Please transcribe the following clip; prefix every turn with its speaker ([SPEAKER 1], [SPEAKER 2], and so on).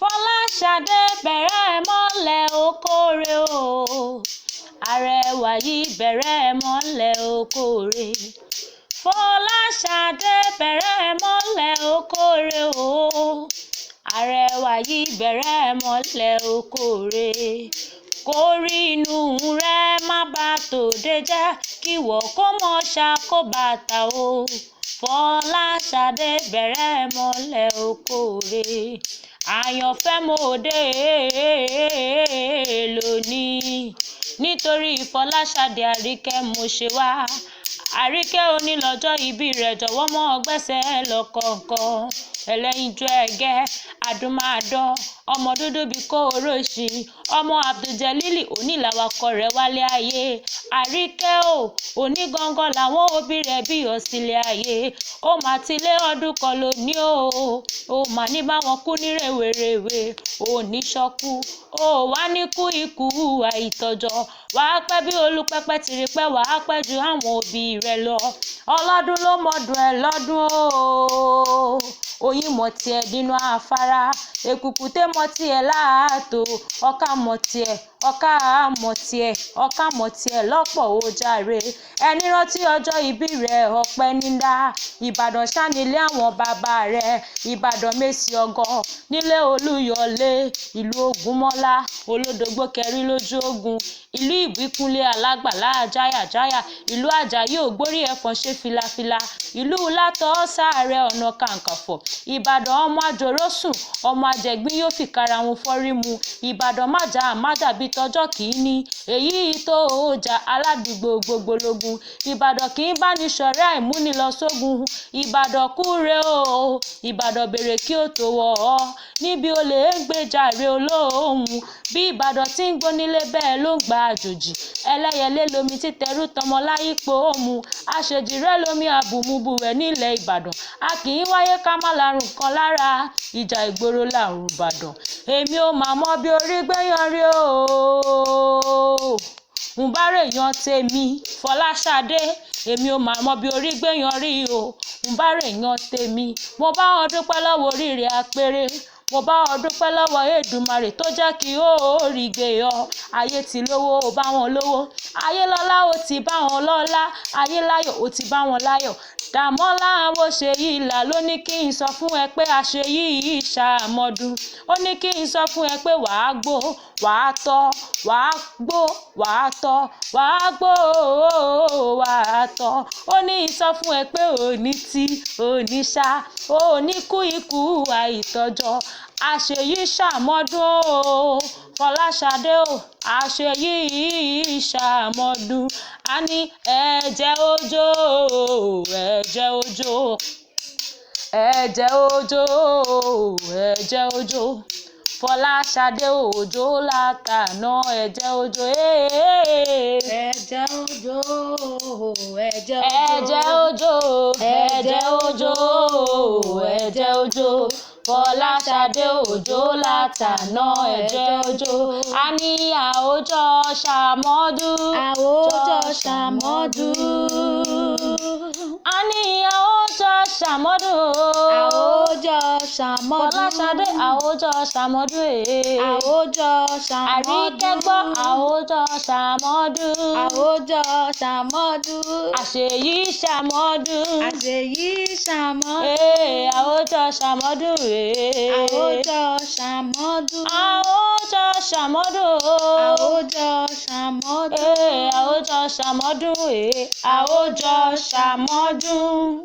[SPEAKER 1] Fọláṣadé bẹ̀rẹ̀ mọ́lẹ̀ okòrè o, arẹwà yìí bẹ̀rẹ̀ mọ́lẹ̀ okòrè. Fọláṣadé bẹ̀rẹ̀ mọ́lẹ̀ okòrè o, arẹwà yìí bẹ̀rẹ̀ mọ́lẹ̀ okòrè. Kórí inú rẹ má bà tòde jẹ́, kíwọ kó mọ̀ ṣàkóbàtà o. Fọláṣadé bẹ̀rẹ̀ mọ́lẹ̀ okòrè. Àyànfẹ́ mo dé lónìí nítorí Fọláṣadé Àríkẹ́ mo ṣe wá. Àríkẹ́ onílọ́jọ́ ìbí rẹ̀, jọ̀wọ́ mọ́ gbẹ́sẹ̀ lọ́kọ̀ọ̀kan. Ẹlẹ́yinjú ẹgẹ́ adúmáadán, ọmọ dúdú bíi kóróṣì, ọmọ Abdul-Jelili onílàwakọ̀ rẹ̀ wálé ayé. Àríkẹ́ o, onígangan làwọn òbí rẹ̀ bí ọ sílé ayé. Ó mà ti lé ọdún kan lónìí o, ó mà ní báwọn kú ní rèwerèwe, ò ní ṣọkú, ó wá ní kú ikú àìtọ́jọ́. Wàá pẹ́ bí olùpẹ̀pẹ̀ tìrì pẹ́, wàá pẹ́ ju àwọn òbí rẹ̀ lọ. Ọlọ́dún ló mọ̀dún ẹ lọ́dún o. Oyin mọ̀ tiẹ̀ nínú afárá, èkùkùté mọ̀ tiẹ̀ láàtò, ọkà mọ̀ tiẹ̀, ọkà mọ̀ tiẹ̀, ọkà mọ̀ tiẹ̀ lọ́pọ̀ ó jàre. Ẹni rántí ọjọ́ ìbí rẹ̀ ọpẹ́ nílá. Ìbàdàn ṣá nílé àwọn bàbá rẹ̀, Ìbàdàn mèsì ọgọ́ nílé Olúyọ̀lé, ìlú Ògúnmọ́lá, olódògbó kẹrí lójú ogun, ìlú Ìbíkúnlé alágbàlá jáyàjáyà, ìlú Àjàyí ògbórí ẹ̀fọ̀n ṣe filafila, ìlú Látọ̀ọ́sà Ààrẹ Ọ̀nà Kakanfò, Ìbàdàn ọmọ àjòròsùn, ọmọ àjẹgbín yóò fìkarahun fọ́rí mu, Ìbàdàn májà májà bíi tọjọ́ kìíní, èyí tó jà aládùúgbò gbogbo lógun, Ìbàdàn kì í bá ní ṣọ̀rẹ́ àìmúni lọ sógun, Ìbàdàn kúre o, Ìbàdàn bèrè kí ó tó wọ̀ ọ́, níbi olè ń gbéjàre olóhùn, bí Ìbàdàn tí ń gbónílé bẹ́ẹ̀ ló ń gba àjòjì, ẹlẹ́yẹlé lomi títẹrú tọmọ láyípo ó mu, àṣejìrẹ́ lomi àbùmubùwẹ̀ nílẹ̀ Ìbàdàn, a kì í wáyé ká má larùn kan lára, ìjà ìgboro làrùn Ìbàdàn. Èmi ò mà mọ bí orí gbéyàn rí o. Ń bá rèèyàn tèmi, Fọláṣadé, èmi ò mà mọ bí orí gbéyàn rí o. Ń bá rèèyàn tèmi, mo bá wọn dúpẹ́ lọ́wọ́ oríire apèrè. Mo bá ọ dúpẹ́ lọ́wọ́ Èdùmàrè tó jẹ́ kí ó rí gbé ọ. Ayé ti lówó, ó bá wọn lówó. Ayé lọ́lá, ó ti bá wọn lọ́lá. Ayé láyọ̀, ó ti bá wọn láyọ̀. Dàmọ́lá àwọn ṣe yìí là ló ní kí n sọ fún ẹ pé àṣẹ yìí ṣàmọ́dún. Ó ní kí n sọ fún ẹ pé wàá gbó, wàá tọ́, wàá gbó, wàá tọ́, wàá gbó, wàá tọ́. Ó ní sọ fún ẹ pé òní tí, òní ṣá, òní kú ikú àìtọ́jọ́. Àṣeyí ṣàmọ́dún o, Fọláṣadé o, àṣeyí ṣàmọ́dún. A ní ẹ̀jẹ̀ òjò, ẹ̀jẹ̀ òjò, ẹ̀jẹ̀ òjò, ẹ̀jẹ̀ òjò. Fọláṣadé òjò látàná, ẹ̀jẹ̀ òjò,
[SPEAKER 2] Ẹ̀jẹ̀ òjò, ẹ̀jẹ̀
[SPEAKER 1] ẹ̀jẹ̀ òjò, ẹ̀jẹ̀ òjò, ẹ̀jẹ̀ òjò. Fọláṣadé òjò látàná, ẹ̀jẹ̀ òjò. A ní àwòjọ ṣàmọ́dún.
[SPEAKER 2] Àwòjọ ṣàmọ́dún.
[SPEAKER 1] A ní àwòjọ ṣàmọ́dún.
[SPEAKER 2] Àwòjọ ṣàmọ́dún.
[SPEAKER 1] Fọláṣadé àwòjọ ṣàmọ́dún.
[SPEAKER 2] Àwòjọ ṣàmọ́dún.
[SPEAKER 1] Àríkẹ́ gbọ́ àwòjọ ṣàmọ́dún.
[SPEAKER 2] Àwòjọ ṣàmọ́dún.
[SPEAKER 1] Àṣeyí ṣàmọ́dún.
[SPEAKER 2] Àṣeyí ṣàmọ́dún.
[SPEAKER 1] Àwòjọ ṣàmọ́dún.
[SPEAKER 2] Àwòjọ ṣàmọ́dún.
[SPEAKER 1] Àwòjọ ṣàmọ́dún.
[SPEAKER 2] Àwòjọ ṣàmọ́dún.
[SPEAKER 1] Àwòjọ ṣàmọ́dún. Àwòjọ ṣàmọ́dún.